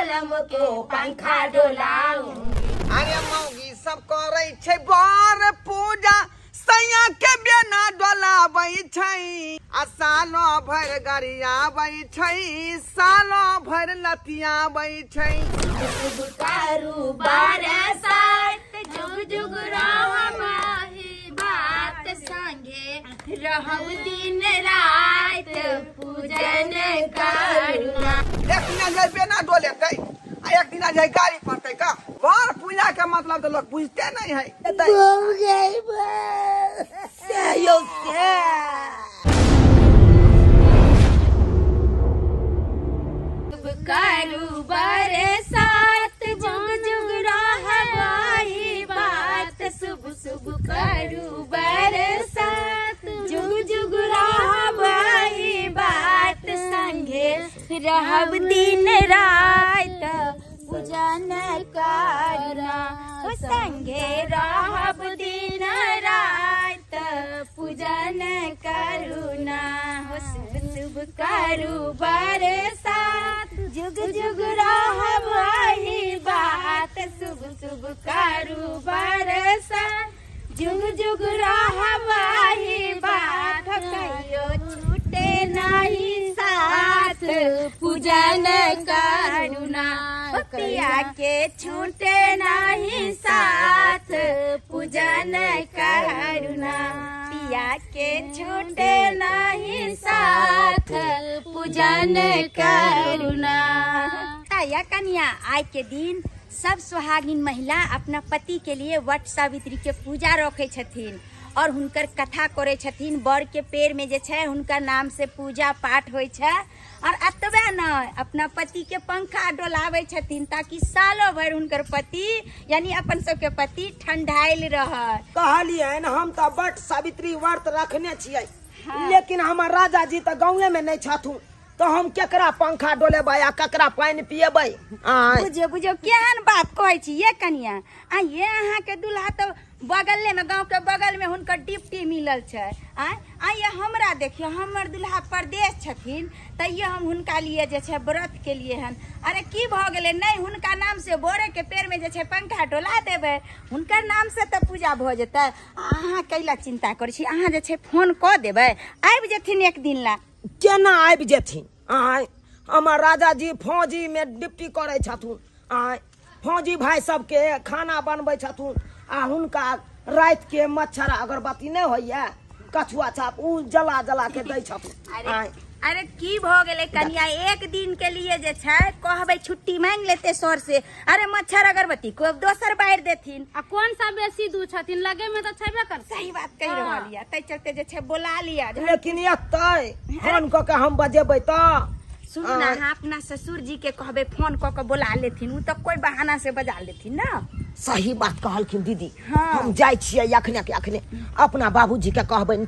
बलम को पंखा डोलाऊंगी। अरे मौगी सब करै छै बर पूजा, सैया के बेना डोलाबै छै, आ सालो भरि गरियाबै छै, सालो भरि लतियाबै छै। शुभ करू बरसात, जुग जुग रहब ही बात, संगे रहब दिन रात, पूजन करुणा। एक दिना जे बेना डोलेतै आ एक दिना जे गाड़ी पड़तै का बर पूजा के मतलब तो लोग बुझते नहीं है। शुभ करू बरसात, जुग जुग रहब ही बात, शुभ शुभ करू बरसात, जुग जुग रहब ही बात, संगे रहब दिन रात, पूजन करुणा। संगे रहब दिन रात, पूजन करुणा। शुभ शुभ करू बरसात, जुग जुग रहब ही बात, शुभ शुभ करू बरसात, जुग जुग रहब ही बात, कहियो छूटे नहीं साथ, पूजन करुणा। पिया के छूटे नहीं साथ, पूजन करुणा। पिया के छूटे नहीं साथ, पूजन करुणा। या कन्या, आय के दिन सब सुहागिन महिला अपना पति के लिए वट सावित्री के पूजा रखे छथिन और हुनकर कथा करे छथिन। बर के पेड़ में जे छै हुनकर नाम से पूजा पाठ होइ छै और एतबे न अपना पति के पंखा डोलाबै छथिन ताकि सालो भरि हुनकर पति यानी अपन सबके पति ठंडाइल रहै। कहलियनि हम तऽ वट सावित्री व्रत रखने छियै, लेकिन हमर राजा जी तऽ गाँवे में नहीं छथुन, तो हम केकरा पंखा डोलेबै आ केकरा पानि पिएबै? आँय बुझियौ बुझियौ केहन बात कहै छी ये कनिया। आ ये अहाँके दूल्हा तऽ बगले में, गाँव के बगल में हुनकर डिप्टी मिलल छै। आँय आ ये हमरा देखियौ, हमर दूल्हा परदेश छथिन तैयो हम हुनका लिए जे छै व्रत के लिए हन। अरे की भऽ गेलै, नहि हुनका नाम से बोरे के पेड़ में जे छै पंखा डोला देबै, हुनकर नाम से तऽ पूजा भऽ जेतै। आ अहाँ कैला चिंता करै छी, अहाँ जे छै फोन कऽ देबै, आबि जेथिन एक दिन ला। केना आबि जेथिन? आँय हमर राजा जी फौजी में ड्यूटी करै छथुन। आँय फौजी भाई सबके खाना बनबै छथुन आ हुनका राति के मच्छर अगरबत्ती नहीं होइया कछुआ छाप उ जला जला के दै छथुन। अरे आँय अरे की भऽ गेलै कनिया, एक दिन के लिए जे छै कहबै छुट्टी मांगि लेतै सर से। अरे मच्छर अगरबत्ती को दोसर बारि देथिन। आ कौन सा बेसी दूर छथिन, लगे में तऽ छेबे करतै। सही बात कहि रहल यऽ, ताहि चलते जे छै बोला लिअ। लेकिन एतै फोन कऽ के हम बजेबै तऽ सुनू ना, अहाँ अपना ससुर जी के कहबै फोन कऽ के बोला लेथिन, उ तऽ कोई बहाना से बजा लेथिन ना। सही बात कहलखिन दीदी। हाँ। हम जाइ छियै अखने के अखने अपना बाबूजी के कहबनि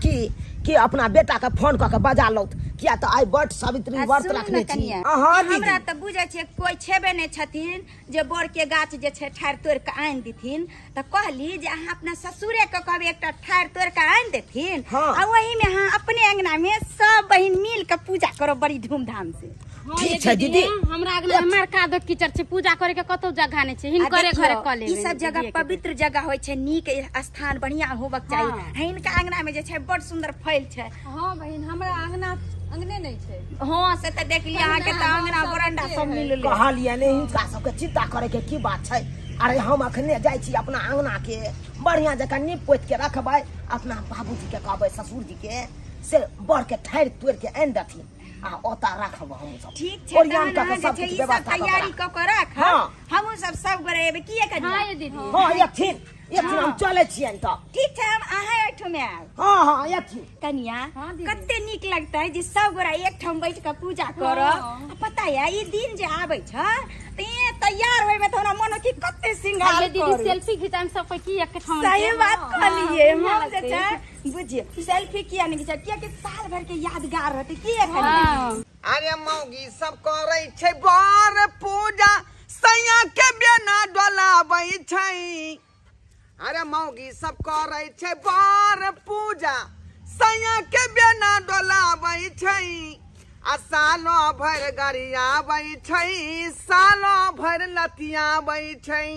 कि अपना बेटा के फोन कऽ के बजा लौत, किया तऽ आइ वट सावित्री आ व्रत सुनू रखने ने छी। कनिया, हाँ दीदी। हमरा तऽ बुझै छियै कोई छेबे नहि छथिन जे बर के गाछ जे छै ठाढ़ि तोड़ि कऽ आनि देथिन, तऽ कहली जे अहाँ अपना ससुरे के कहबै एकटा ठाढ़ि तोड़ि कऽ आनि देथिन। हाँ। आ ओही में अहाँ अपने अंगना में सब बहिन मिल के पूजा करब बड़ी धूमधाम से। हाँ, ठीक ये छै दीदी। हमरा अगला हमर कादो कीचड़ छै, पूजा करे के कतौ जगह नहि छै, हिनकरे आ घरे देखियौ, कऽ लेबै। ई सब जगह दीदीए के। पवित्र जगह होइ छै, नीक स्थान बढ़िया होबक चाही। हाँ। हिनका अंगना में जे छै बड़ सुंदर फैल छै। हाँ बहिन, हमरा अंगना अंगने नहीं छै। हाँ से तऽ देखलियै अहाँके तऽ अंगना बरंडा सब मिललै। कहलियै ने हिनका सबके चिंता करे के की बात छै। अरे हम अखने जाइ छी अपना अंगना के बढ़िया जकाँ नीप पोति के रखबै, अपना बाबूजी के कहबै ससुर जी के से बर के ठाढ़ि तोड़ि के आनि देथिन आ ओतऽ राखब हम सब। ठीक छै, ओरियान तहन कऽ के अहाँ जे सब छै किछु ई सब व्यवस्था कऽ के तैयारी राखब। कऽ के राखब। हाँ। हमहूँ सब सब गोरे एबै की कनिया? हाँ ये दीदी। हाँ एथिन एथिन, हम चलै छियनि तऽ। ठीक छै, हम अहाँ ओहिठाम आयब। हाँ हाँ एथिन। कनिया हाँ दीदी। कते नीक लगतै जे सब गोरा एकठाम बैठ के पूजा करब। आ पता है ई दिन जे आबै छै तऽ ये तैयार होय में तऽ हमरा मन हो कि कते श्रृंगार ये दीदी करू। सेल्फी घिचाम सब कोई की एक ठाम। सही बात कहलियै, हाँ, हम जे लगतै। छै बुझियौ सेल्फी किया नहि घिचाब, कियाकि साल भर के यादगार रहतै की कनिया? हाँ। अरे मौगी सब करै छै बर पूजा, सैया के बेना डोलाबै छै। अरे मौगी सब करै छै बर पूजा, सैया के बेना डोलाबै छै, आ सालो भरि गरियाबै छै, सालो भरि लतियाबै छै,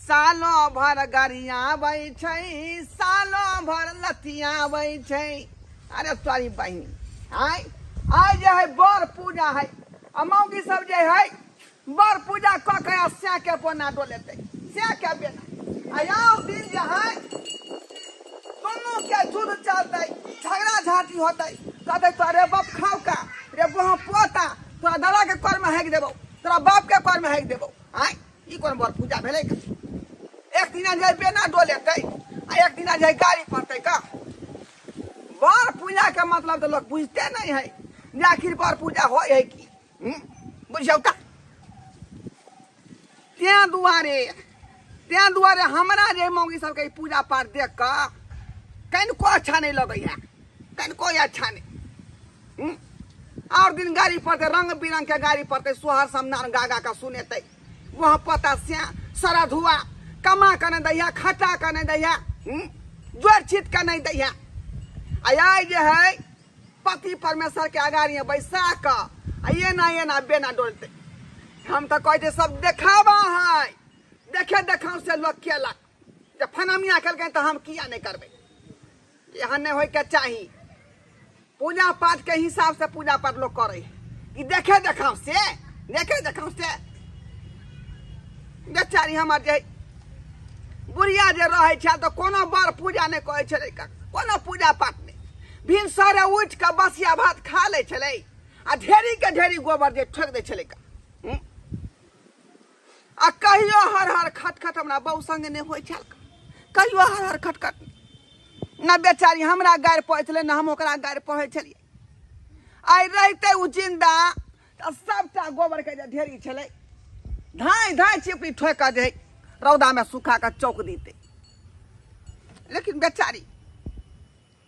सालो भरि गरियाबै छै, सालो भरि लतियाबै छै। अरे सॉरी बहिन, आइ आइ जे है बड़ पूजा है, आ मौगी सब जे है बड़ पूजा कऽ के आ सैं के बोना डोलेतै, सैं के बेना। आ आउ दिन जे है दुनू के युद्ध चलतै, झगड़ा झाँटी होतै, कहतै तोरा रे बाप खाउ का रे बोहा पोता, तोरा दादा के कर में हेक देबौ, तोरा बाप के कर में हेक देबौ। आइ ई कोन बड़ पूजा भेलै का? एक दिना जे बेना डोलेतै आ एक दिना जे गाड़ी पड़तै का? बड़ पूजा के मतलब तऽ लोग बुझते नहीं है जे आखिर बड़ पूजा होइ है की। बुझियौ का? तें दुआरे हमरा जे मौगी सबके ई पूजा पाठ देख कऽ कनिको अच्छा नहीं लगैया, कनिको अच्छा नहीं। और दिन गाड़ी पड़तै, रंग बिरंग के गाड़ी पड़तै, सोहर समदान गा गा कऽ सुनेतै, वहाँ पता से सरा धुआ कमा कऽ नहि दैया, खटा कऽ नहि दैया, जोड़ छीट कऽ नहि दैया। आ आइ जे है पति परमेश्वर के अगाड़ी बैसा कऽ आ एना एना बेना डोलतै। हम तऽ कहै छियै सब देखावा है, देखे देखाव से लोग केलक, जे फनामिया केलकै तऽ हम किया नहि करबै? एहन नहि होइके चाही। पूजा पाठ के हिसाब से पूजा पाठ लोग करै है कि देखे देखाव से, देखे देखाव से। बेचारी हमर जे बुढ़िया जे रहै छै तऽ कोनो बड़ पूजा नहि करै छलै, कोनो पूजा पाठ नहि। भिनसरे उठि कऽ बसिया भात खा लै छलै आ ढेरी के ढेरी गोबर जे ठोकि दै छलै। आ कहियो हर हर खटखट हमरा बहू संगे नहि होइ छल, कहियो हर हर खटखट न। बेचारी हमरा गारि पढ़ै छलै न हम ओकरा गारि पढ़ै छलियै। आइ रहितै ओ जिन्दा तऽ सबटा गोबर के जे ढेरी छलै धाँइ धाँइ चिपड़ी ठोकि कऽ जे रौदामे सुखा कऽ चौक दितै। लेकिन बेचारी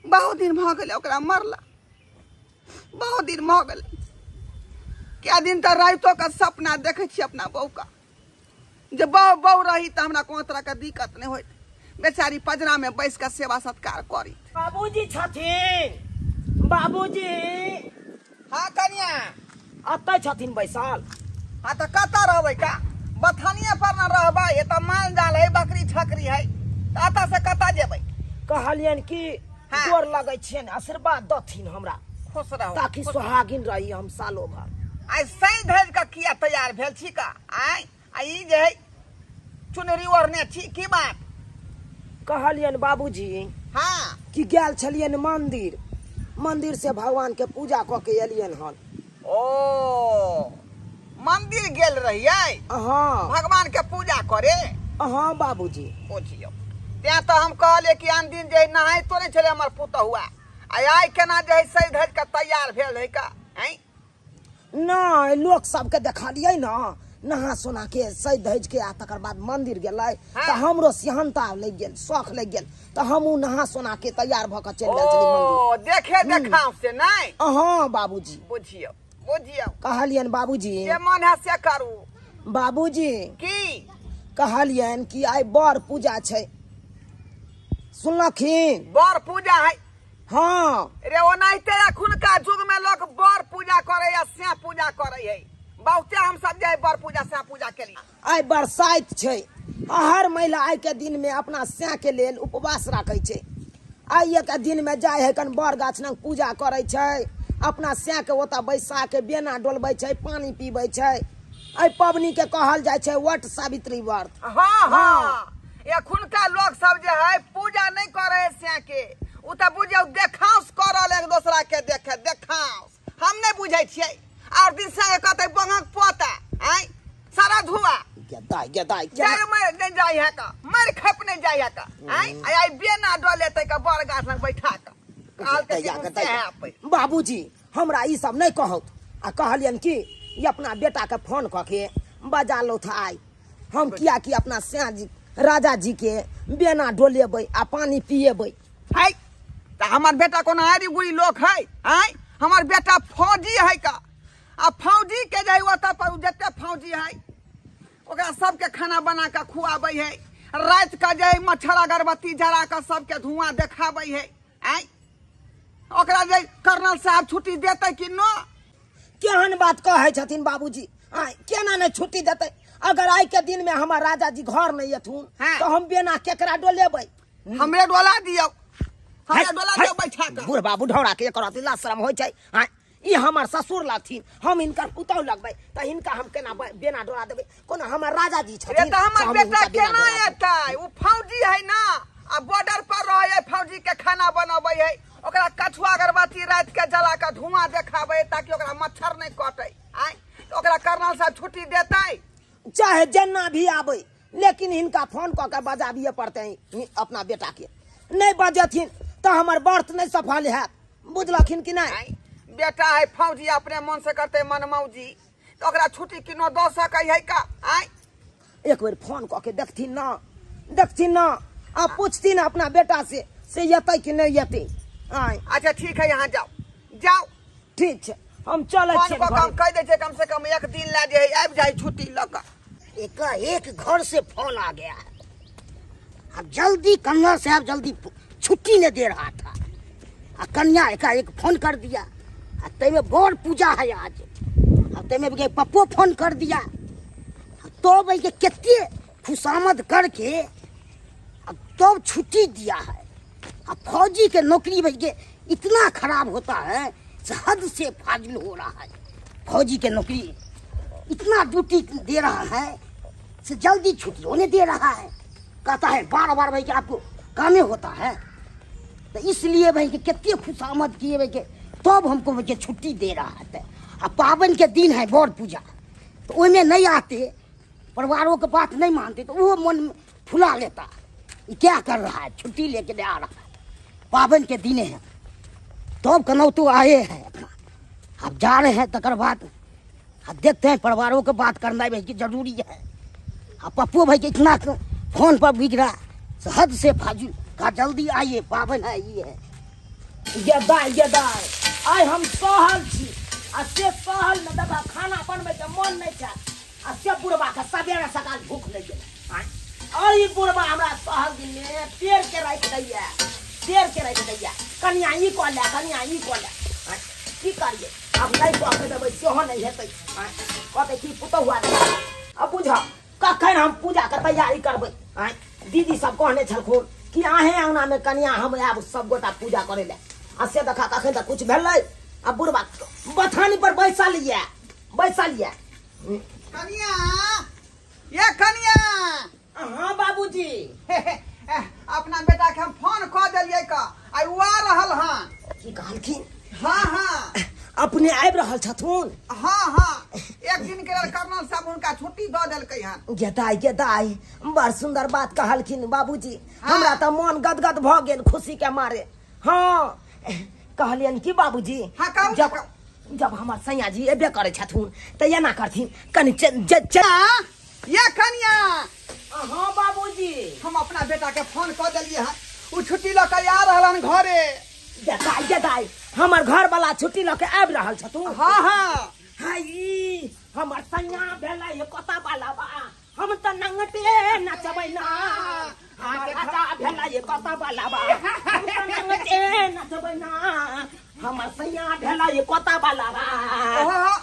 बहुत दिन भऽ गेलै ओकरा मरला, बहुत दिन भऽ गेलै। कए दिन तऽ रातिओ के सपना देखै छियै अपना बहूके, जे बहु बहु रही तऽ हमरा कोनो तरहके दिक्कत नहि होइत, बेचारी पजरामे बैस कऽ सेवा सत्कार करी। बाबूजी छथिन? बाबूजी। हाँ कनिया। अतै छथिन बैसल? हाँ तऽ कतऽ रहबै का? बथानिए पर न रहबै, एतऽ माल जाल है, बकरी छकरी है, तऽ एतऽ से कतऽ जेबै? कहलियनि कि हाँ। गोर लगै छियनि, आशीर्वाद दथिन हमरा। खुश रहू, ताकि सोहागिन रही हम सालो भर। आइ सही धरि कऽ किया तैयार भेल छी का? आइ आ ई जे है चुनरी ओढ़ने छी, की बात? कहलियनि बाबूजी हाँ कि गेल छलियनि मंदिर, मंदिर से भगवान के पूजा कऽ के एलियनि हन। ओ मंदिर गेल रहियै? हाँ। भगवान के पूजा करे? हाँ बाबूजी। बुझियौ, तें तऽ हम कहलियै कि आन दिन जे नहाइतो नहि छलै हमर पुतहुआ, आ आइ केना जे है सजि धजि कऽ तैयार भेल है का? आँय नहि, लोक सबके देखलियै ने नहा सोना के सजि धजि के आ तकर बाद मंदिर गेलै तऽ हमरो सिहनता लागि गेल, शौख लागि गेल, तऽ हमहूँ नहा सोना के तैयार भऽ कऽ चलि गेल छलियै मंदिर। ओ देखे देखाव से नहि? हाँ बाबूजी। बुझियौ बुझियौ। कहलियनि बाबूजी जे मन है से करू। बाबूजी की कहलियनि कि आइ बड़ पूजा छै, सुनलखिन? बड़ पूजा है? हाँ। रे ओनाहिते एखुनका युग में लोग बड़ पूजा करे या से पूजा करे है, बहुते हम सब जे बड़ पूजा से पूजा के लिए। आइ बरसाइत छै, हर महिला आइ के दिन में अपना सैं के लेल उपवास राखै छै। आइ के दिन में जाइ है कन बड़ गाछ लग पूजा करै छै, अपना सैं के ओतऽ बैसा के बेना डोलबै छै, पानी पीबै छै। एहि पबनी के कहल जाइ छै वट सावित्री व्रत। हाँ हाँ, एखुनका लोग सब जे है पूजा नहीं करे है सैं के, उ तऽ बुझियौ देखाउस करल एक दोसरा के देखे देखाउस। हम नहीं बुझै छियै। और दिन सैं के कहतै बंगक पोता आँय सारा धुआ गेदाइ गेदाइ जाय मर नहीं जाय है का, मर खप नहीं जाय है का। आँय आइ बेना डोलेतै का बड़ गाछ लग बैठा का। बाबूजी हमरा ई सब नहीं कहत। आ कहलियनि कि ई अपना बेटा के फोन कऽ के बजा लो था आइ, हम किया कि अपना सैं जी राजा जी के बेना डोलेबै आ पानी पिएबै। है तऽ हमर बेटा कोनो आरी गुरी लोक है? आँय हमर बेटा फौजी है का, आ फौजी के जे है ओतऽ पर जते फौजी है ओकरा सबके खाना बना कऽ खुआबै है, राति के जे है मच्छर अगरबत्ती जरा कऽ सबके धुआं देखाबै है। आँय ओकरा जे कर्नल साहब छुट्टी देतै कि न? केहन बात कहै छथिन बाबूजी? आय केना नहि छुट्टी देतै? अगर आइ के दिन में हमर राजा जी घर नहीं एथुन तो हम बिना केकरा डोलेबै? हमरे डोला दियौ, हमरे डोला दियौ बैठा के। बुढ़बा बुढ़ौरा के एकर अति लाज शरम होइ छै। आय ई हमर ससुर लगथिन, हम हिनकर पुतहु लगबै, तऽ हिनका हम केना बेना डोला देबै? कोनो हमर राजा जी रे छथिन तऽ हमर हम बेटा हिनका बेना केना डोला देबै। एतै? ओ फौजी है ना, आ बॉर्डर पर रहै है, फौजी के खाना बनबै है, ओकरा कछुआ अगरबत्ती राति के जला के धुआं देखाबै ताकि ओकरा मच्छर नहि कटै। आय तऽ ओकरा कर्नल साहब छुट्टी देतै? चाहे जेना भी आबै, लेकिन हिनका फोन कऽ के बजाबिए पड़तै। अपना बेटा के नहि बजेथिन तऽ हमर व्रत नहि सफल हैत, बुझलखिन कि नहि? आँय, बेटा है फौजी, अपने मन से करते मनमौजी, तऽ ओकरा छुट्टी किनो दऽ सकै है का? आँय एक बेर फोन कऽ के देखथिन ना, देखथिन ना, आ पूछथिन अपना बेटा से से एतै कि नहि एतै। आँय अच्छा ठीक है, यहाँ जाओ जाओ। ठीक छै, हम चलै फोन छियै कऽ के हम घरे। कहि दै छियै कम से कम एक दिन लए जे है आबि जाइ छुट्टी लऽ कऽ। एकाएक घर से फोन आ गया है। अब जल्दी कन्नर साहब जल्दी छुट्टी नहीं दे रहा था, आ कन्या एकाएक फोन कर दिया, आ तय में बड़ पूजा है आज, आ तय में पप्पो फोन कर दिया, तो भाई के कितने खुशामद करके अब तो छुट्टी दिया है। अब फौजी के नौकरी भाई के इतना खराब होता है, से हद से फाजिल हो रहा है। फौजी के नौकरी इतना ड्यूटी दे रहा है से जल्दी छुट्टी होने दे रहा है, कहता है बार बार भाई कि आपको कामे होता है, तो इसलिए भाई कि कितने खुशामद किए भाई के तब हमको भाई के छुट्टी दे रहा है। अब पावन के दिन है बड़ पूजा, तो ओहिमे नहीं आते, परिवारों के बात नहीं मानते, तो वो मन फुला लेता, ये क्या कर रहा है, छुट्टी लेके नहीं आ रहा है, पावन के दिन है, तब कनौतो आए हैं अपना, अब जा रहे हैं। तकर बाद अब देखते हैं, परिवारों के बात करना भाई की जरूरी है। अब पप्पू भाई के इतना फोन पर बिगड़ा हद से फाजिल, कहा जल्दी आइए, पावन है ये है। गे दाइ, गे दाइ, आइ हम सहल छी, आ से सहल में देखा खाना बनबै के मन नहि छै, आ से बुढ़बा के सबेरे सकाल भूख लागि गेलै। आँय, और ई बुढ़बा हमरा सहल दिन में पेड़ के राखि दैया, पेड़ के राखि दैया, कनिया ई कऽ ले, कनिया ई कऽ ले। आँय, की करियै अब? नहि कऽ के देबै सेहो नहि हेतै। आँय, कहतै की पुतहुआ। अब बुझ कखन हम पूजा के तैयारी करबै? आँय, दीदी सब कहने छलखुन कि अहें अंगना में कनिया हम आयब सब गोटा पूजा करे ले, आ से देखा कखन तक कुछ भेलै, आ बुढ़बा बथानी पर बैसल ये, बैसल ये। कनिया, ये कनिया। हाँ बाबूजी। अपना बेटा के हम फोन कऽ देलियै का, आ उ आ रहल हन। की कहलखिन? हाँ हाँ। अपने आबि रहल छथुन? हाँ हाँ, एक दिन के लेल कर्नल साहब हुनका छुट्टी दऽ देलकै हन। गे दाइ, गे दाइ, बड़ सुंदर बात कहलखिन बाबूजी। हमरा तऽ मन गदगद भऽ गेल खुशी के मारे। हाँ, कहलियनि कि बाबूजी, हाँ, कहू ने, जब कहू। जब हमर सैया जी एबे करै छथुन तऽ एना करथिन कनि च- हाँ, ये कनिया। हाँ बाबूजी। हम अपना बेटा के फोन कऽ देलियै हन, उ छुट्टी लऽ कऽ आ रहल हन घरे। गे दाइ, गे दाइ, हमर घर वाला छुट्टी लऽ के आबि रहल छथुन? हाँ हाँ। हाय, हमर सैया भेलै कता वाला बा, हम तऽ नंगटे नचबै ना। हमर राजा भेलै कता वाला बा, हम तऽ नंगटे नचबै ना, हमर सैया भेलै कता वाला बा। ओहो,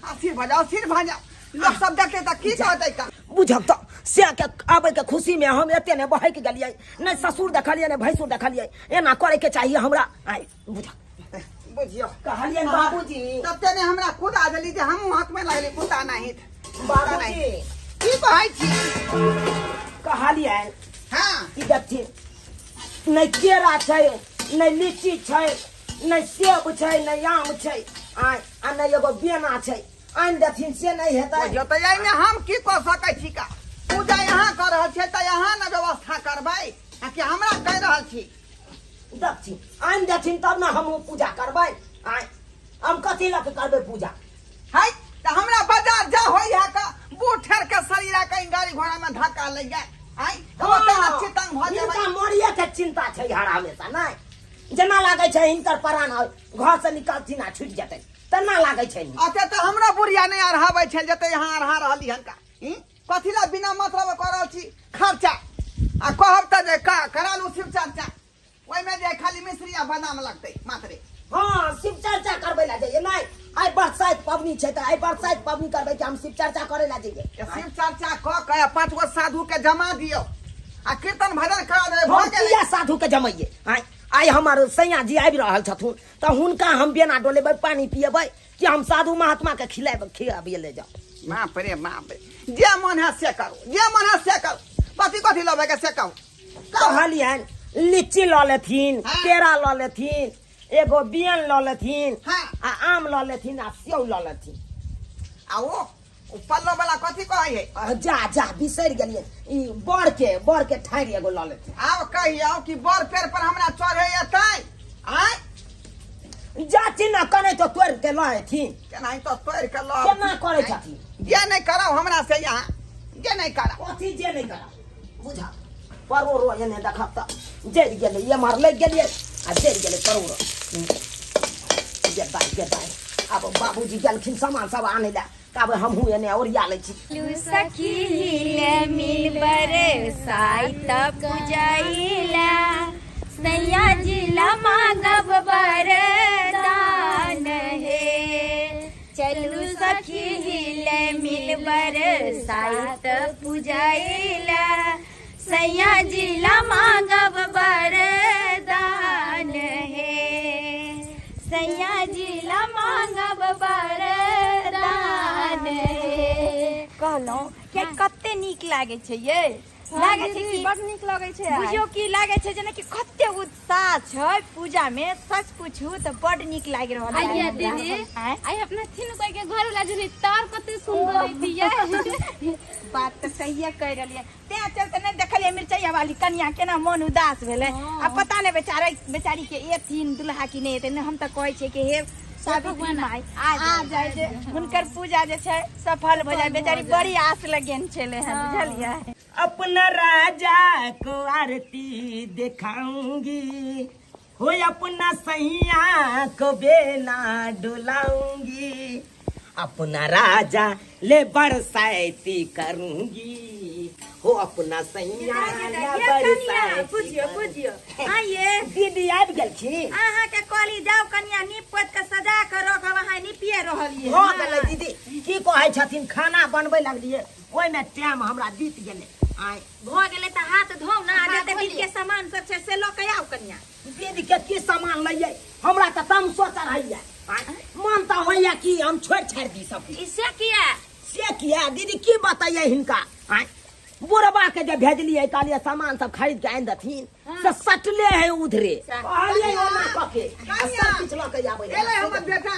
अस्थिर भऽ जाओ, अस्थिर भऽ जाओ, लोक सब देखते तऽ की कहतै का? बुझब तऽ से के आबै के खुशी में हम एते ने बहक गेलियै, नहि ससुर देखलियै नहि भैंसुर देखलियै। एना करे के चाहिए हमरा? आइ बुझ बुझियौ। कहलियै बाबूजी। तते ने हमरा कुदा देली जे हमहूँ हाथ में लगली कुत्ता नहीं। बाबूजी। की कहै छी? कहलियै हाँ। कि देखथिन, नहि केरा छै, नहि लीची छै, नहि सेब छै, नहि आम छै, आइ आ नहि एगो बेना छै, आनि देथिन से नहि हेतै? बुझियौ तऽ एहिमे हम की कऽ सकै छी का? पूजा यहाँ कऽ रहल छियै तऽ यहाँ ने व्यवस्था करबै, आ कि हमरा कहि रहल छी? देखथिन, आनि देथिन तब ने हमहूँ पूजा करबै। आइ हम कथी लऽ के करबै पूजा? है तऽ हमरा बाजार जा होइ है का, बूढ़ ठेर के शरीर है, कहीं गाड़ी घोड़ा में धक्का लग जाए, आइ हम ओते ने चितंग भऽ जेबै। हिनका मरिए के चिंता छै हर हमेशा। नहि जेना लागै छै हिनकर प्राण घर से निकलथिन आ छुटि जेतै, तेना लागै छै। अच्छा, तऽ हमरा बुढ़िया नहि अढ़ाबै छल जते यहाँ अढ़ा रहली हन का? कथी ला बिना मतलब कऽ रहल छी खर्चा? आ कहब तऽ जे का करा लू शिव चर्चा, ओहिमे जे खाली मिश्री आ बादाम लगतै मात्रे। हाँ शिव चर्चा करबै ला जाइए। नहीं आइ बरसाइत पबनी छै त आइ बरसाइत पबनी करबै कि हम शिव चर्चा करे ला जाइए। शिव चर्चा क के 5 गो साधु के जमा दियो आ कीर्तन भजन करा देबै। हम किया साधु के जमैये? आइ हमर सैया जी आबि रहल छथुन त हुनका हम बेना डोलेबै, पानी पिएबै कि हम साधु महात्मा के खिलाबै खियाबिए ले जाओ। बाप रे बाप रे, जे मन है से करू, जे मन है से करू। कथी कथी लेबै के से कहू। कहलियनि लीची लऽ लेथिन, केरा लऽ लेथिन, एगो बियन लऽ लेथिन, आ आम लऽ लेथिन, आ सेव लऽ लेथिन। आ ओ पल्लो वाला कथी कहै है? जा जा बिसरि गेलियै, ई बड़ के ठाढ़ि एगो लऽ लेथिन। आब कहियौ कि बड़ पेड़ पर हमरा चढ़े एतै? आँय जाथिन ना कने तो तोड़ि के लऽ एथिन। केनाही तो तोड़ि के लऽ केना करै छथिन? जे नहि कराउ हमरा से यहाँ, जे नहि कराउ। कथी जे नहि कराउ? बुझा परोड़ो एने देखब तऽ जरि गेलै, एम्हर लागि गेलियै आ जरि गेलै परोड़ो। गे दाइ गे दाइ, आब बाबूजी गेलखिन सामान सब आनै लए, तब हमहूँ एने ओरिया लै छी। सखी ले मिल बरसाइत पूजैला, सैया जी ला मांगब वरदान हे। चलू सखी ले मिल बरसाइत पूजैला, सैया जी ला मांगब वरदान हे। सैया जी ला मांगब वरदान हे। कहलहुँ कि कते नीक लागै छै ये, लागै छै कि बड नीक लगै छै। बुझियौ कि लागै छै जेना कि कते उत्साह छै पूजा में। सच पूछू तऽ बड नीक लागि रहल है। आइए दीदी, आइ अपना थिन कोई के घर वाला जनी तार कते सुंदर दिया। बात तऽ सहिए कहि रहलियै, तें चलते नहि देखलियै मिरचैया वाली कनिया केना मन उदास भेलै। आ पता नहि बेचारा बेचारी के एथिन दुल्हा कि नहि एथिन। हम तऽ कहै छियै कि हे सावित्री माय आ जाय जे हुनकर पूजा जे छै सफल भऽ जाय। बेचारी बड़ी आस लगेन छलै हन, बुझलियै। अपना राजा को आरती दिखाऊंगी, हो अपना सैया को बेना डुलाऊंगी, अपना राजा ले बरसाती करूंगी, हो अपना सैया ले बरसाती। बुझियो बुझियो आइए दीदी आबि गेलखिन। अहाँ के कहली जाउ कनिया नीप पोत के सजा के रखब, अहाँ नीपिए रहलियै। भऽ गेलै दीदी, की कहै छथिन खाना बनबै लगलियै ओहिमे टाइम हमरा बीत गेलै। आइ भऽ गेलै तऽ हाथ धोउ ने, जते विध के सामान सब छै से लऽ के आउ कनिया। विध के की सामान लैयै? हमरा तऽ तमसो चढ़ैया, मन तऽ होइया कि हम छोड़ि छाड़ि दी सब किछु। से किया? से किया दीदी की बतैयै हिनका? आइ बुढ़बा के जे भेजलियै कहलियै सामान सब खरीद के आनि देथिन, से सटले है उधरे। कहलियै ओना कऽ के सब किछु लऽ के आबै। एलै हमर बेटा,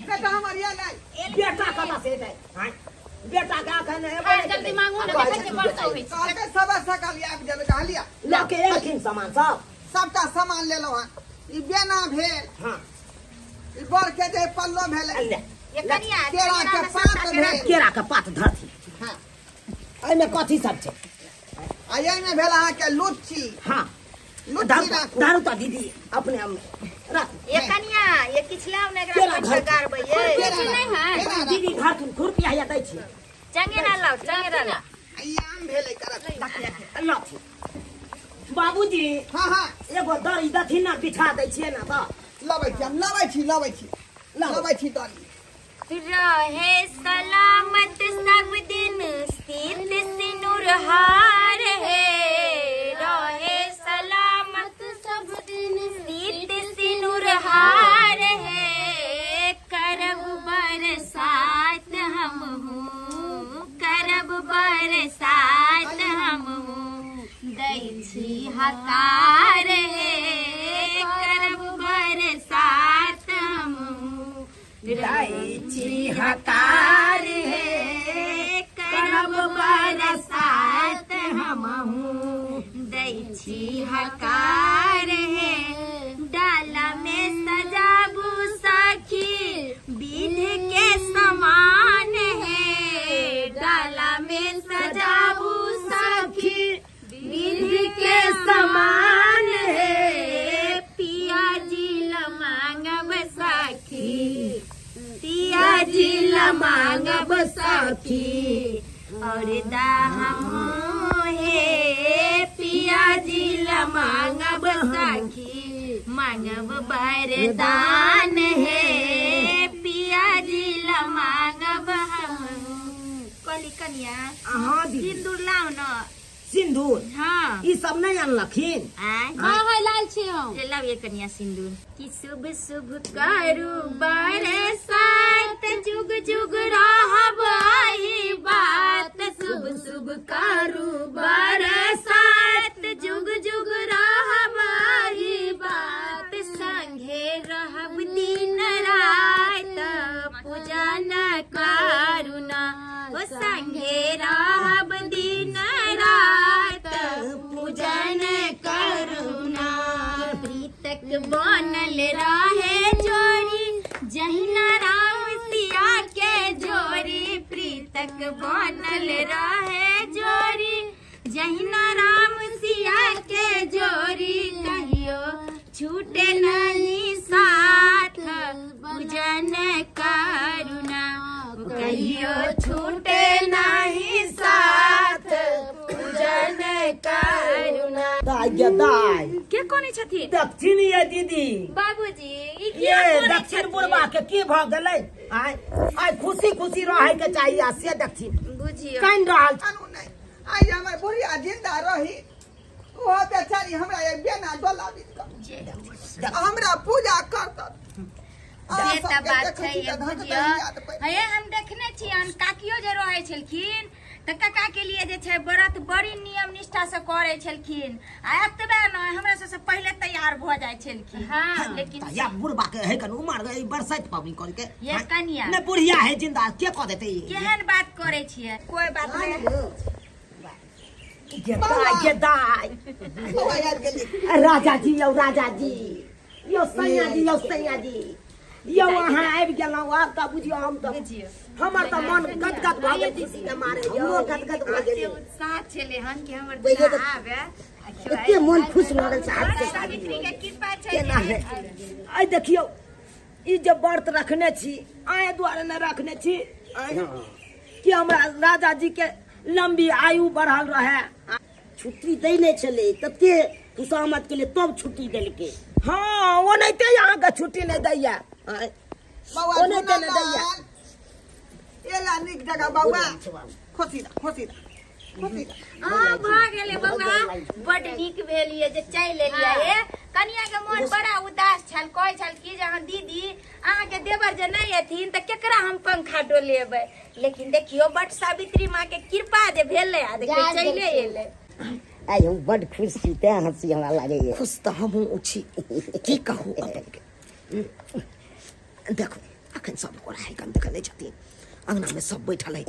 बेटा हमर एलै। बेटा कतऽ से एतै? आइ बेटा के अखन एबै नहि। जल्दी मांगू ने, देखै छियै बड़ होइ छै। कहलकै सबे सकल आबि जेबै, कहलियै लऽ के एलखिन सामान सब। सबटा सामान लेलहुँ हन। ई बेना भेल, हाँ ई बड़ के जे पल्लो भेलै, केरा के पात भेल, केरा के पात धरथिन। हाँ एहिमे कथी सब छै? आ एहिमे भेल अहाँके लुच्ची। हाँ लुच्ची राखू। धरू तऽ दीदी अपने हम राखू। ये कनिया ये किछु लाउ ने, एकरा पानि गारबै। नहीं है दीदी, धरथुन खुरपी हैया दै छी। चंगेरा लाउ, चंगेरा लाउ। ई आम भेलै करत लथिन बाबूजी। हाँ हाँ एगो दरी दथिन ने, बिछा दै छियै ने तऽ। लबै छी हम, लबै छी, लबै छी, लबै छी दरी। रहे सलामत सब दिन सीत सिनुर हार हे। रहे सलामत सब दिन सीत सिनुर हार हे। करब बरसात हमहूँ, करब बरसात हमहूँ, दै छी हकार हे। करब बरसात हमहूँ, दै छी हकार हे। करब बरसात हमहूँ, दै छी हकार हे। डाला में सजाबू सखी विध के समान हे। डाला में सजाबू सखी विध के समान हे। पिया जी ला मांगब सखी, पिया जी ला मांगब सखी, और दा हम हे। पिया जी ला मांगब सखी, मांगब वरदान हे पिया जी ला मांगब हम। कहली कनिया हाँ दीदी सिंदूर लाओ न। सिंदूर? हाँ। ई सब नहीं अनलखिन? हाँ हाँ लाल छी हम। लाओ ये कनिया सिंदूर। कि शुभ शुभ करू बरसात जुग जुग रहब आही बात। शुभ शुभ करू बरसात जुग जुग रहब आही बात। संगे रहब दिन रात पूजा न करुणा। ओ संगे रहब दिन रात पूजन करुणा। प्रीतक बनल रहे जोड़ी जहिना राम सिया के जोड़ी। प्रीतक बनल रहे जोड़ी जहिना राम सिया के जोड़ी। कहियो छूटे नहीं साथ पूजन करुणा। कहियो छूटे नहीं साथ पूजन करुणा। दाई गे दाई के कोने छथिन? दक्षिण ये दीदी। बाबूजी ई के ये दक्षिण बुढ़बा के की भ गेलै? आय आय खुशी खुशी रहे के चाहिए आ से दक्षिण बुझियो कान रहल अनु नहीं आई हमर बुढ़िया जिंदा रही ओहो बेचारी हमरा एक बेना डोलाबी क हमरा पूजा करत। से त बात छै ये बुझियो। हे हम देखने छियन काकियो जे रहै छलखिन त काका के लिए जे छै व्रत बड़ी नियम निष्ठा से करै छलखिन आ एतबे न हमरा सबसे पहिले तैयार भ जाइ छलखिन। हाँ। लेकिन या बुढ़बा के है कन उमर गई बरसात पाबनि कर के ये कनिया ने बुढ़िया है जिंदा के क देते? केहन बात करै छियै? कोई बात नहीं। गे दाई गे दाई बौआ याद गेली। राजा जी यौ राजा जी यौ सैया जी यौ सैया जी यौ अहाँ आबि गेलहुँ आब तऽ बुझियौ हम तऽ हमर तऽ मन गदगद भऽ गेल खुशी के मारे। हमरो गदगद भऽ गेलै। उत्साह छलै हन कि हमर पहिले दुल्हा आबे। एते मन खुश भऽ गेल छै हाथ के सावित्री के कृपा छै। केना है आइ देखियौ ई जे व्रत रखने छी आइ दुआरे नहि रखने छी कि हमरा राजा जी के लंबी आयु बढ़ल रहे। छुट्टी दै नहि छलै तते खुशामद के लिए तब छुट्टी देलकै। हाँ ओनाहिते अहाँके छुट्टी नहि दैया। बौआ ओनाहिते नहि दैया। एला नीक जगह बौआ खुशी रह खुशी रह खुशी रह। हाँ भऽ गेलै बौआ बड नीक भेल ये जे चलि एलियै। हे कनिया के मन बड़ा उदास छल कहै छल कि जे अहाँ दीदी अहाँके देवर जे नहि एथिन तऽ केकरा हम पंखा डोलेबै। लेकिन देखियौ बट सावित्री माँ के कृपा जे भेलै आ देखियौ चलि एलै। आइ हम बड खुश छी तें हंसी हमरा लागैए। खुश तऽ हमहूँ छी की कहू अपनके। देखू अखन सब गोरा है कन देखने छथिन अंगना में सब बैठल है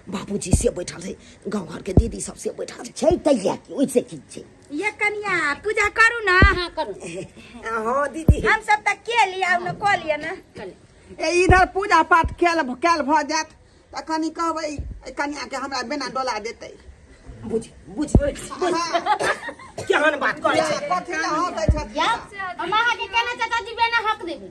बाबूजी से बैठल है गाँव घर के दीदी सब से बैठल छै तैया की ओइसे की छै? ये कनिया पूजा करू ना। हाँ करू। हाँ दीदी हम सब तऽ के लिया न कऽ लिअ न। ए इधर पूजा पाठ कैल कैल भऽ जायत तऽ कनि कहबै एहि कनिया के हमरा बेना डोला देतै। बुझ बुझ केहन बात करै छै? कथी लए हँसै छथिन? हम अहाँके केना चाचा जी बेना हक देबै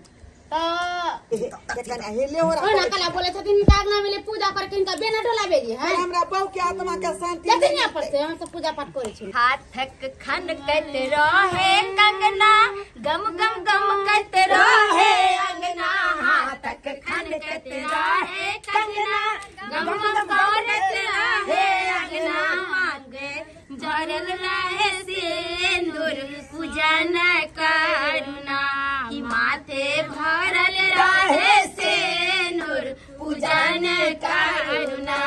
तऽ कनिया हेले हो ओना कला बोले छथिन हिनका अंगना में पूजा करके हिनका बेना डोलाबे जी हैं। हमरा बहू के आत्मा के शांति जथिन यहाँ पर से हम सब पूजा पाठ करै छी। हाथक खनकत रहे कंगना गम गम गम कत रहे अंगना। हाथक खनकत रहे कंगना गम गम करत रहे अंगना। मांगे जरल रहे सिंदूर पूजन करुणा। कि माथे भरल रहे सिंदूर पूजन करुणा।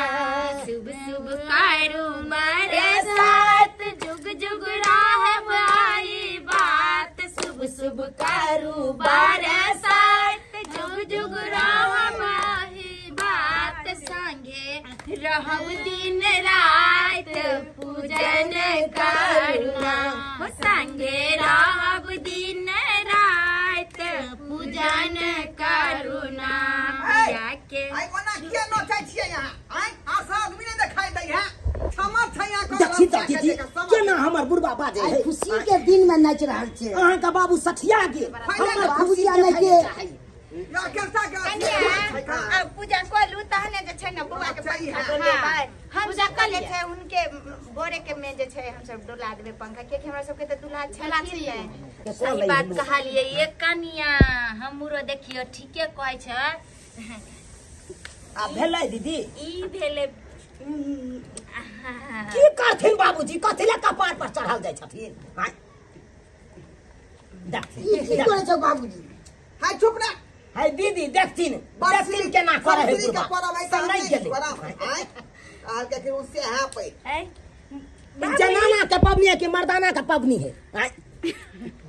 शुभ शुभ करू बरसात जुग जुग रहब आई बात। शुभ शुभ करू बरसात जुग जुग रहब आई बात। संगे रहब दिन रात पूजन करुणा। हो संगे रहब दिन रात पूजन करुणा। के आइ ओना किया नोचै छियै अहाँ? आइ आसा आदमी नहि देखाइ दै है क्षमा छै अहाँ देखी तऽ दीदी केना हमर बुढ़बा बाजै है। खुशी के दिन में नाचि रहल छै। अहाँके बाबू सठिया गेल हमर खुशी नहि के कनिया पूजा कलू तहने जे छै न बौआ के पंखा डोलेबै। हम सब जे छै उनके बोरे के में जे छै हम सब डोला देबै पंखा कियाकि हमरा सबके तऽ दुल्हा छलखिन नहि। सही बात कहलिए ये कनिया, हमरो देखियो ठीके कहै छै। आ भेलै दीदी ई भेलै। की करथिन बाबूजी, कथी लए कपार पर चढ़ल जाइ छथिन? आँय? देखथिन ई की करै छौ बाबूजी? हाय चुप ना। है दीदी देखथिन देखथिन केना करे है के बुढ़बा। परब है से नहीं गेलै। परब आय कहलकै कि उससे हाँ पे ऐ ई जनाना के पबनी है कि मर्दाना के पबनी है? आँय?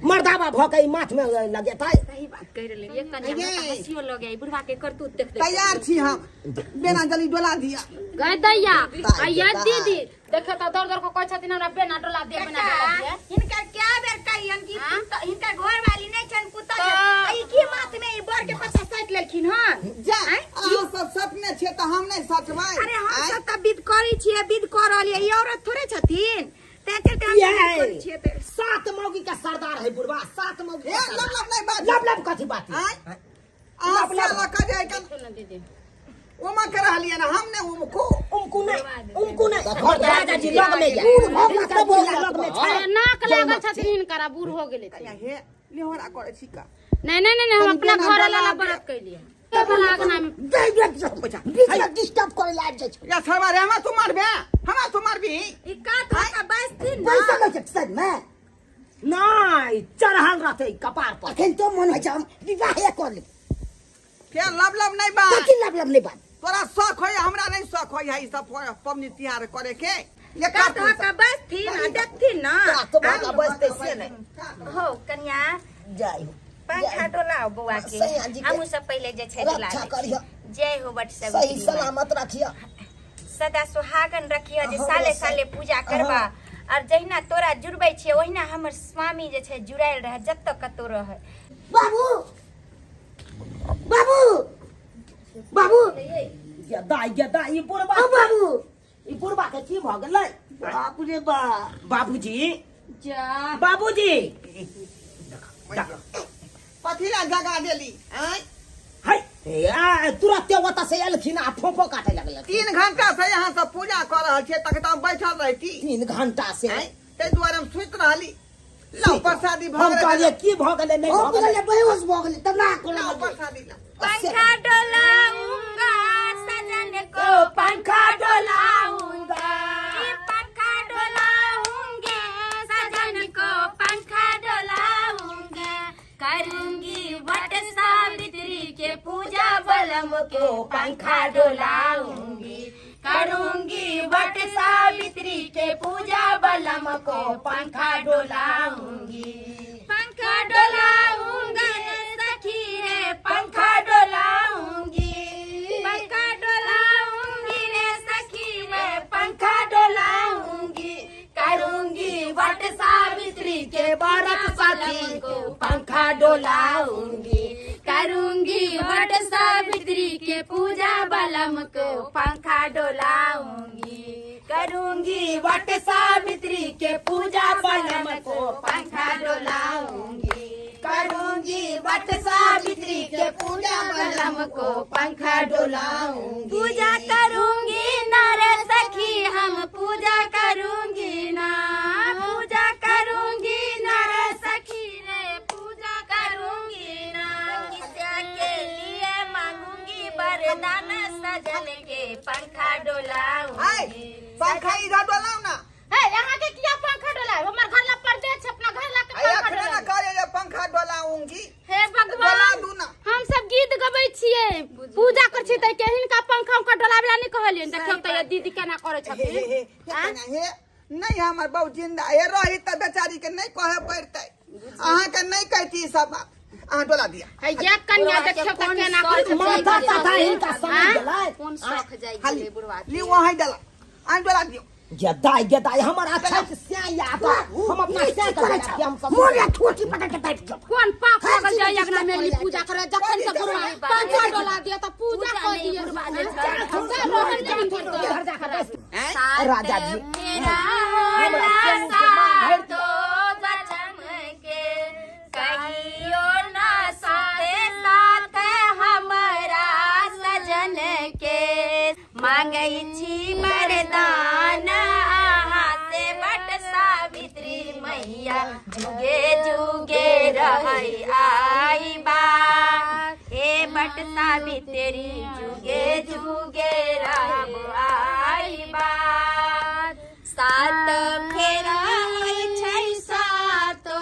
मर्दाबा भऽ के ई माथ में लगेतै। सही बात कहि रहले ये कनिया, हमरा तऽ हँसियो लगे ई बुढ़वा के करतूत देख देख। तैयार छी हम, बेना जल्दी डोला दिया। गए दैया आ ये दीदी देखे तऽ दौड़ दौड़ के कहै छथिन हमरा बेना डोला दे, बेना डोला दे। हिनकर क्या बेर कहियन कि हिनकर घर वाली नहीं छन, पुतह छन। आ ई की माथ में ई बर के पत्ता साटि लेलखिन हन? जा अहाँ सब सपने छियै तऽ हम नहि सटबै। अरे हम सब तऽ विध करै छियै, विध कऽ रहल ये, ई औरत थोड़े छथिन, तैं चलते हम ये विध करै छियै तऽ। सात मौगी का सरदार है बुढ़वा, सात मौगी ए का लब सरदार। लब नहि बाज। लब लब कथी बात है? आँय? अहाँ साला कह जाय कन देखियौ ने दीदी ओमा के रहलियै ना हम ने उमको उमकू नहीं, उमकू नहीं, राजा जी लग में बूढ़ भऽ गेला हिनकर तबो बुढ़िया लग में छै। नाक लागल छथिन हिनकर, आ बूढ़ हो गेलै कनिया हे लेहोरा करै छी का? नहीं नहीं नहीं, हम कनि अपना बेना घर डोला वाला दे। व्रत कैलियै वाला अंगना में। दे दे बीच में डिस्टर्ब करे ला आबि जाइ छौ। या सरवा रे, हमरा तू मारबे, हमरा तू मारबी? ई का तो का बैसथिन ना। पैसा लै छै सर में नहीं चढ़ल रहते कपार पर। अखन तो मन होइ छै हम विवाहे कर लेब। फेर लब लब नहि बाज। कथी लब लब नहि बाज? तोरा शौक होय, हमरा नहि शौक होय है ई सब पबनी तिहार करे के। ये का तो का बैसथिन आ देखथिन ना। तो भागा बजते से नहीं हो कनिया जाय हो पंखा डोलाओ बौआ के, सैया जी के हमहूँ सब पहिले जे छै डोला रक्षा दै करिह। छियै। जय हो बट सब सही सलामत रखिया, सदा सुहागन रखिह जे हाँ, साले सही। साले पूजा करबा, और जहिना तोरा जुड़बै छियै ओहिना हमर स्वामी जे छै जुड़ायल रहे जतऽ कतौ रहे। बाबू बाबू बाबू ये दाई ये दाई ई बुढ़बा, ओ बाबू ई बुढ़बा के की भऽ गेलै? बाप रे बाप। बाबूजी जा बाबूजी पथिला जगा देली। आँय है आ तुरंते ओतऽ से एलखिन आ फोफो काटे लगलखिन। 3 घंटा से यहाँ सब पूजा कऽ रहल छियै तक तऽ हम बैठल रहती। 3 घंटा से आँय ताहि दुआरे हम सुति रहली। लाउ प्रसादी भऽ हम गेलै। कहलियै की भऽ गेलै, नहि हो भऽ गेलै। गेलै, बेहोश भऽ गेलै तब ना कोना। लाउ प्रसादी लाउ। पंखा डोलाऊंगा सजन को, पंखा डोलाऊंगा, पंखा डोलाऊंगे सजन को, पंखा डोलाऊंगा, करूंगी वट सावित्री के पूजा बलम को, पंखा डोलाऊंगी, करूंगी वट सावित्री के पूजा बलम को, पंखा डोलाऊंगी, पंखा डोलाऊंगा सखी रे, पंखा डोलाऊंगी, पंखा डोलाऊंगी रे सखी मैं, पंखा डोलाऊंगी, करूंगी वट सावित्री के व्रत सखी को, पंखा डोलाऊंगी, करूंगी वट सावित्री के पूजा बलम को, पंखा डोलाऊंगी, करूंगी वट सावित्री के पूजा बलम को, पंखा डोलाऊंगी, करूंगी वट सावित्री के पूजा बलम को, पंखा डोलाऊंगी। पूजा करूंगी ना रे सखी हम, पूजा करूंगी ना, पूजा करूंगी ना रे सखी रे, पूजा करूंगी ना, किसा के लिए मांगूंगी वरदान सजन के, पंखा आय डोलाऊंगी। पंखा इधर डोलाउ ना। हे यहाँ के किया पंखा डोलाए? हमर घर ला परदेश छै, अपना घर ला के आय पंखा अखने ना डोलाए। करे जे पंखा डोलाऊंगी। हे डोला भगवान, दू ना। हम सब गीत गबै छियै, पूजा करै छियै, तऽ के हिनका पंखा उनका डोलाबे ला नहि कहलियनि। देखियौ तऽ ये दीदी केना करै हे हे छथिन। हे हे कन्या, हे नहीं हमर बहु जिंदा हे रही तऽ बेचारी के नहीं कहे पड़तै, अहाँ के नहीं कहती ई सब बात। अहाँ डोला दिया। हे ये कन्या देखियौ तऽ केना करै छथिन। माथा तथा हिनका समझ गेलै। कोन शौक जाइ खाली गेलै बुढ़वा के। ली वहाँ डला, अहाँ डोला दियौ। गेदाई गेदाई हमर अच्छा स्याह आता, हम अपना स्याह करै के हम सब मोर या ठोटी पकड़ के बैठ जाओ। कोन पाप लागल जाय अंगना में ली पूजा करे, जखन से बुढ़वा पंखा डोला दिया तऽ पूजा कऽ दिया। घर जाके बैस राजा जी। मेरा होला सातो बचन के, कहियो ना साथे साथ हमरा सजन के, मांगै छी वरदान अहाँ से बट सावित्री मैया, जुगे जुगे रहै आई बात। हे बट सावित्री जुगे जुगे रहब आई बात। सात फेरा होइ छै सातो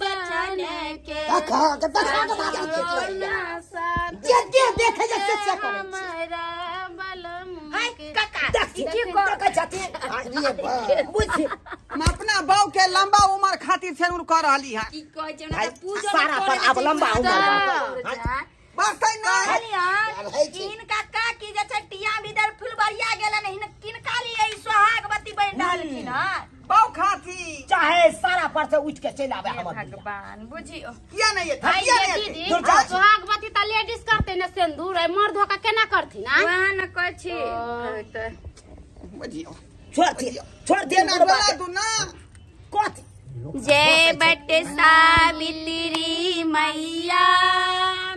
बचन के देखे जे से करै छी। हाय काका देखी देखै छथिन बुझी। हम अपना बहू के लंबा उम्र खातिर सेनुर कर रहली है। की कहै छै भाई, हमरा पूजो सारा पर आब लंबा उम्र बाटे। बस नहीं हिनका काकी जे छै टिया भीतर फुलबरिया गेलन, हिन किनका लिए ई सोहागवती बनि रहलखिन हँ? बहू खातिर चाहे सारा पर से उठ के चलि आबे हमर दुल्हा। भगवान बुझियो किया नहीं एतै भाई किया ये नहीं एतै? दीदी दुर्गा। सोहागवती त लेडीज करते ने सिंदूर है, मर्द होकर केना करथिन आ? वएह न कहै छी। बुझियो छोड़ दिए छोड़ दिए ना बुढ़बा बोला के। दू ना कथी जय बट सावित्री मैया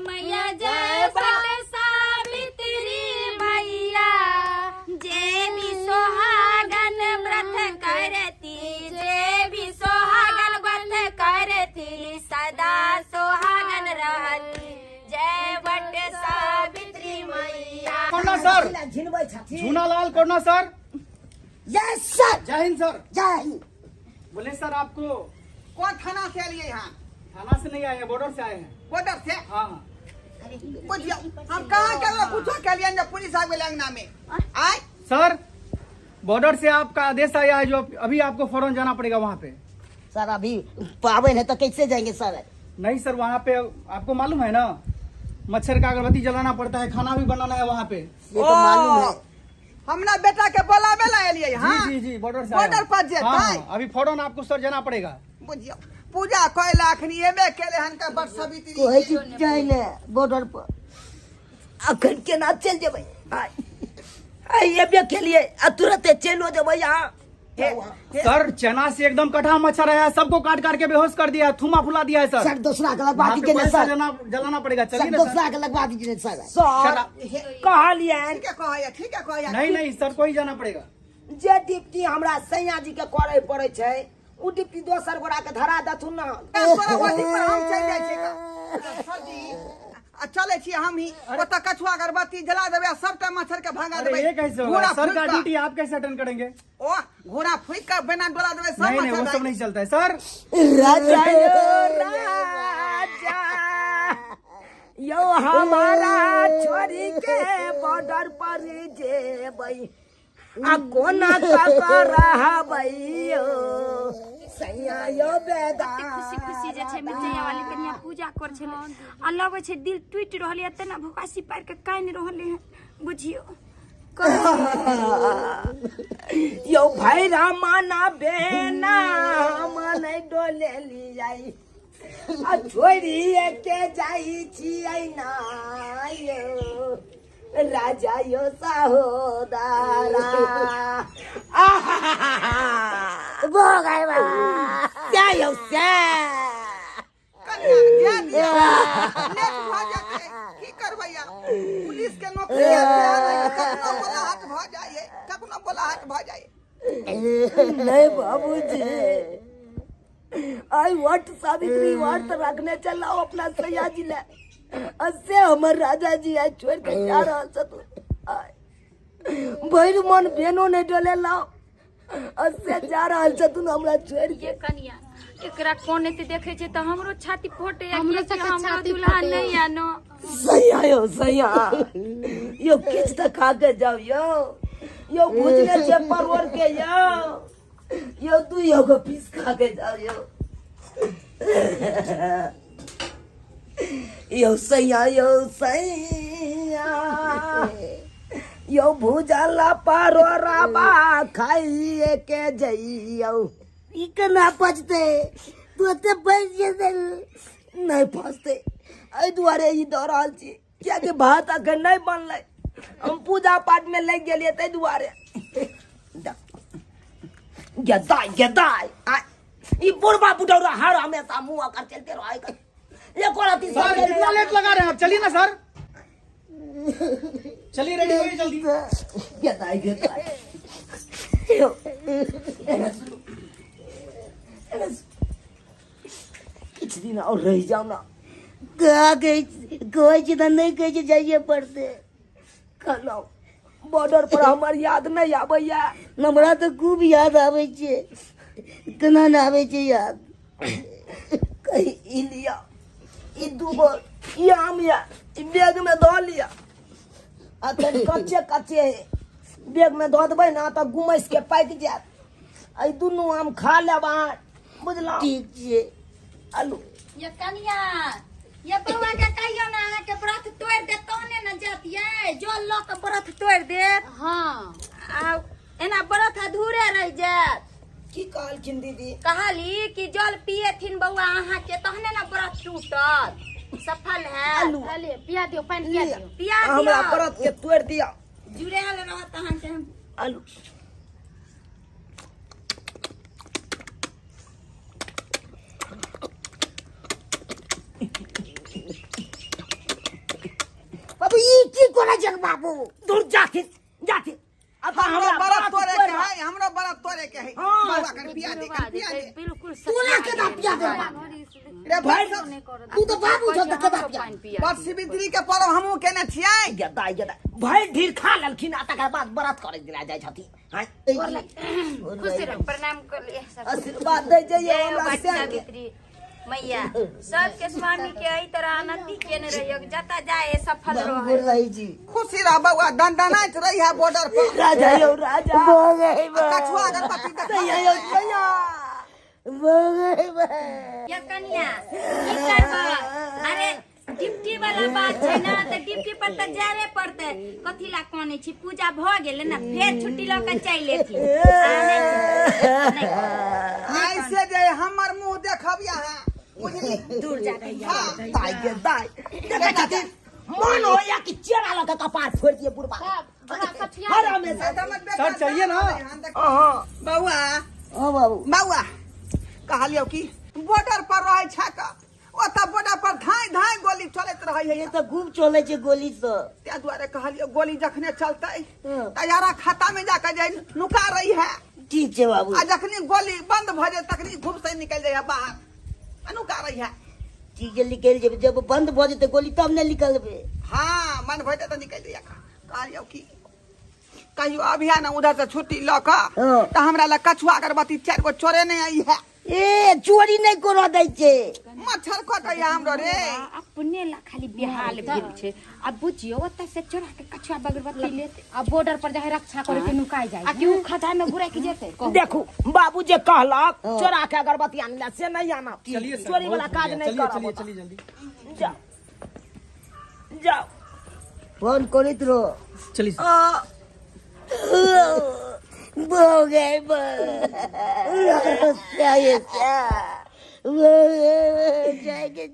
मैया जय बट सावित्री मैया। जय भी सोहागन व्रत करती, जय भी सोहागन व्रत करती, सदा सोहागन रहती। जय बट सावित्री मैया। कोना सर झिनबै छथिन। Jhunalal Kona sir. Yes sir. जय हिंद सर। जय हिंद। बोले सर आपको कौन थाना से लिए यहाँ? थाना से नहीं आए हैं, बॉर्डर से आए हैं। बॉर्डर से? हाँ हाँ। बुझियो हम कहाँ के पूछो के लिए जब पुलिस आ गेल अंगना में आय। सर बॉर्डर से आपका आदेश आया है जो अभी आपको फौरन जाना पड़ेगा वहाँ पे। सर अभी पावन है तो कैसे जाएंगे सर? नहीं सर वहाँ पे आपको मालूम है ना, मच्छर का अगरबत्ती जलाना पड़ता है, खाना भी बनाना है वहाँ पे। ये तो मालूम है। हमरा बेटा के बोलावे ला एलिए हाँ। जी जी जी बॉर्डर से आया बॉर्डर हूँ। पर जेतै। हाँ, हाँ, अभी फौरन आपको सर जाना पड़ेगा। बुझियो पूजा कैला अखनी एबे केले हन का बट सवित्री कहै छी जाय ले बॉर्डर पर। अखन केना चलि जेबै? आइ आइ एबे केलिए आ तुरते चलि जेबै यहाँ। सर चना से एकदम कटा मच्छर आया है, सबको काट काट के बेहोश कर दिया है, थूमा फुला दिया है सर। सर दूसरा के लगवा वहाँ पे दीजिए ना पैसा सर। जलाना पड़ेगा। सर चलिए ना सर। दूसरा के लगवा दीजिए सर। सर कहलियनि ठीक है कहैया ठीक है कहैया। नहीं नहीं सर को ही जाना पड़ेगा। जे ड्यूटी हमरा सैया जी के करे पड़े छै उ ड्यूटी दोसर गोरा के धरा देथुन ना। सोरावती पर हम चलि जाइ छियै का। सर जी आ चलै छी हम ही ओतऽ कछुआ अगरबत्ती जला देबै आ सबटा मच्छर के भगा अरे देबै। ये कैसे होगा घोड़ा सर फूकि का कऽ- ड्यूटी आप कैसे अटेंड करेंगे? ओ घोड़ा फूकि कऽ बिना डोला देबै सब नहीं नहीं वो मच्छर सब नहीं चलता है सर। राजा यो राजा यो हमारा छोड़ी के बॉर्डर पर जेबै आ कोना कऽ रहबै यो सैया यो बेदा। खुशी खुशी जे छै मिर्चैया वाली कनिया पूजा कर छलै आ लगै छै दिल टूटि रहल है, तेना भोकासी पारि के कानि रहल है बुझियो। यो भाई रामाना बेना हम नहीं डोले लियाई आ छोड़ी के जाई छियै ना यो राजा यो सहोदरा। आहा भो गए बा। क्या यो से कनिया ध्यान दियौ लेट भऽ जेतै की करबै आब? पुलिस के नौकरी है, कखनो बोलाहट भऽ जाइ कखनो बोलाहट भऽ जाइ। नहीं बाबूजी आई what Savitri what रखने चलाओ अपना सैया जी ले असे हमर राजा जी आई छोड़ के जा रहल छथुन। भरि मन बेनो नहीं डोले लाओ असे जा रहल छथुन हमरा छोड़ के। ये कनिया एकरा कोन एते देखै छै तऽ हमरो छाती फटे हमरो सबके हमरो छाती दुल्हा फटैया। नहीं आनो। सैया यो सैया यो किछ तऽ खा के जाओ यो यो भुजने छै परोड़ के यो यो दुइयो गो पीस खा के जाओ यो यो सैया यो सैया यो भुजला परोड़बा खाइए के जइयो। ई केना पचतै? तू एते फँसि जेतै। नहीं फसते एहि दुआरे ई दऽ रहल छी कियाकि भात अखन नहि बनलै, हम पूजा पाठ में लागि गेलियै ताहि दुआरे। गेदाय गेदाय आ ई बुढ़बा बुढ़ौरा हर हमेशा मुँह कर चलते रहो एको रत्ती सर कितना लेट लगा रहे हैं आप? चलिए ना सर चलिए रेडी होइए जल्दी। गेदाय गेदाय यौ, एना सुनू, एना सुनू। किछु दिन और रहि जाउ ना। कहै छै तऽ नहि कहै छै जाइए पड़तै। कहलहुँ बॉर्डर पर हमर याद नहि आबैया? हमरा तऽ खूब याद आबै छै, केना नहि आबै छै याद। कही ई लिअ, ई दूगो ई आम या ई बैग में धऽ लिअ, अखन कच्चे कच्चे है, बैग में धऽ देबै ने तऽ गुमैस के पाकि जायत। एहि दुनू आम खा लेब अहाँ, बुझलहुँ? ठीक छै। आलू ये कनिया, ये बौआ के कहियो ना अहाँ के व्रत तोड़ि देत तहने ने जायत ये, जल लऽ के व्रत तोड़ि देत। हाँ आ एना व्रत अधूरे रहि जायत। की कहलखिन दीदी? कहली कि जल पिएथिन बौआ अहाँ के तहने ने व्रत टूटत, सफल है। आलू चलिए पिया दियौ, पानि पिया दियौ। पिया हमरा दियौ, व्रत के तोड़ि दिअ। जुड़ायल रहत अहाँ के। आलू बाबू ई की करै छै बाबू? दूर जाथिन जाथिन, अब हमरा हमरा बड़ा व्रत तोड़े तोड़ि के है, हमरा बड़ा तोड़े के है। हाँ। बौआ कर पिया दे, कर पिया दे। बिल्कुल तोरा केना पिया दे बाबू? रे भाई सब तू तऽ बाबू छौ तऽ केना पिया? बड़ सावित्री के पर्व हमहूँ केने छियै। गदा गदा भरि ढीर खा लेलखिन आ तकर बाद व्रत करे दिला जाइ छथिन। हाँ खुश रहू, प्रणाम कर लिए सब। आशीर्वाद दै जइयै जय हो हमरा बट सैन के। सावित्री मैया, सबके स्वामी के एहि तरह आनंदी केने रहियो, जतऽ जाए सफल बाबू रहे। गोर रहै छी। खुशी रह बौआ, दनदनाइत रही है बॉर्डर पर। राजा यौ राजा, भऽ गई बा। कछुआ अगरबत्ती देखा। सैया यौ सैया। भऽ गई बा। ये कनिया की करबह? अरे ड्यूटी वाला बात छै ना, तऽ ड्यूटी पर तऽ जाबे पड़तै। कथी ला कानै छी? पूजा भऽ गेलै ने, फेर छुट्टी लऽ के चलि एथिन। आ नहि ऐसे जे हमर मुंह देखब अहाँ, बुझली? दूर जा रही। हाँ। दाइ गे दाइ, देखै छथिन मन होइया कि चेरा लऽ के कपार फोड़ि दिए बुढ़बा हर हमेशा। सर, चलिए ना। अहाँ बौआ। हाँ बाबू। बौआ कहलियौ कि बॉर्डर पर रहै छै का, ओतऽ बॉर्डर पर धाई धाई गोली चलैत रहै है। ये तऽ खूब चलै छै गोली सब। ताहि दुआरे कहलियौ गोली जखने चलतै हाँ। तैयारा खाता में जाके जे नुका रही है। ठीक छै बाबू। आ जखनी गोली बंद भऽ जाय तखनी खूब से निकलि जाइ है बाहर आ नुका रही है। ठीक छै, निकलि जेबै। जब बंद भऽ जेतै गोली तब ने निकलबै। हाँ मन भऽ जाय तऽ निकलि जाइ। कहलियौ कि कहियो अभिया ने उधर से छुट्टी लऽ कऽ हाँ। तऽ हमरा लग कछुआ अगरबत्ती 4 गो चोरे नहि आई है। ए चोरी नहि करऽ दै छै। मच्छर कटैया हमरो रे। अपने ला खाली बेहाल भेल छै। आ बुझियौ ओतऽ से चोरा के कछुआ बगरबत्ती लेते आ बॉर्डर पर जाए रक्षा करे के नुकाय जाय। आ कि उ खदा में घुरा के जेतै? कहू। देखू बाबू जे कहलक चोरा के अगरबत्ती आनला से नहीं आना। चलिए सर, चोरी वाला बहुत हो काज गया। नहीं चलिए करब। चलिए चलिए जल्दी जाओ जाओ। फोन करैत रहो। चलिए सर। आ, भऽ गए जाएके।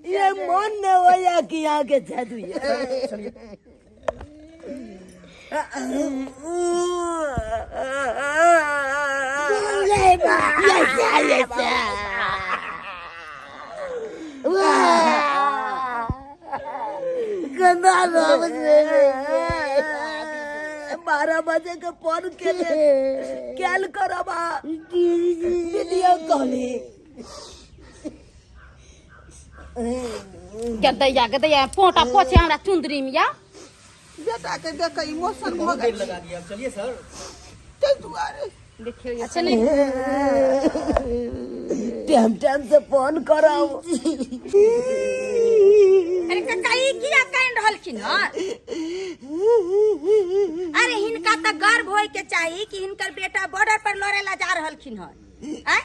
ये मन न होया कि यहाँ के जादू ये। चलिए। गंदा नाम से। 12 बजे के फोन के कैल करब दीदी कहली। गदैया गदैया पोटा पोछे हमरा चुंदरी में या। बेटा के देख के इमोशन भऽ बहुत देर गेल। लगा दिया, अब चलिए सर। ताहि दुआरे देखियौ। अच्छा नहीं टाइम टाइम से फोन करब। अरे काका ई किया कानि रहलखिन हन? अरे हिनका तऽ गर्व होय के चाही कि हिनकर बेटा बॉर्डर पर लड़े ला जा रहलखिन हन। आँय?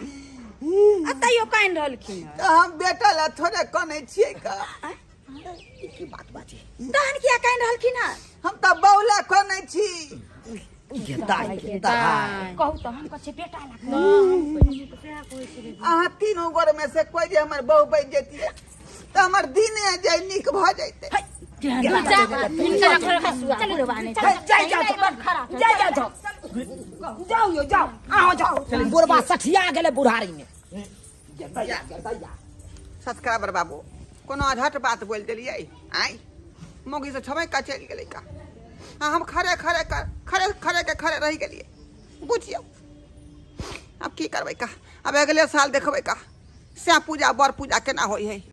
आ तैयो कानि रहलखिन हन। तऽ हम बेटा ला थोड़े कनै छियै का? की बात बाजी? तहन किया कानि रहलखिन हन? हम तऽ बौला कनै छी। दाइ दाइ कहू तऽ हम कहै छियै बेटा ला। अहाँ तीनू गोर में से कोई जे हमर बहू बनि जैतियै तऽ हमर दिने जे नीक भऽ जैतै। जाय जाओ जाय जाओ जाओ यो जाओ आहो जाओ। बुढ़बा सठिया गेलै बुढ़ारी में। सब्सक्राइबर बाबू कोनो अधट बात बोलि देलियै? आँय मौगी से छबै का चलि गेलै का? आ हम खड़े खड़े कर खड़े खड़े के खड़े रहि गेलियै। बुझियौ अब की करबै का? अब अगले साल देखबै का। सएह पूजा बर पूजा केना होइ है।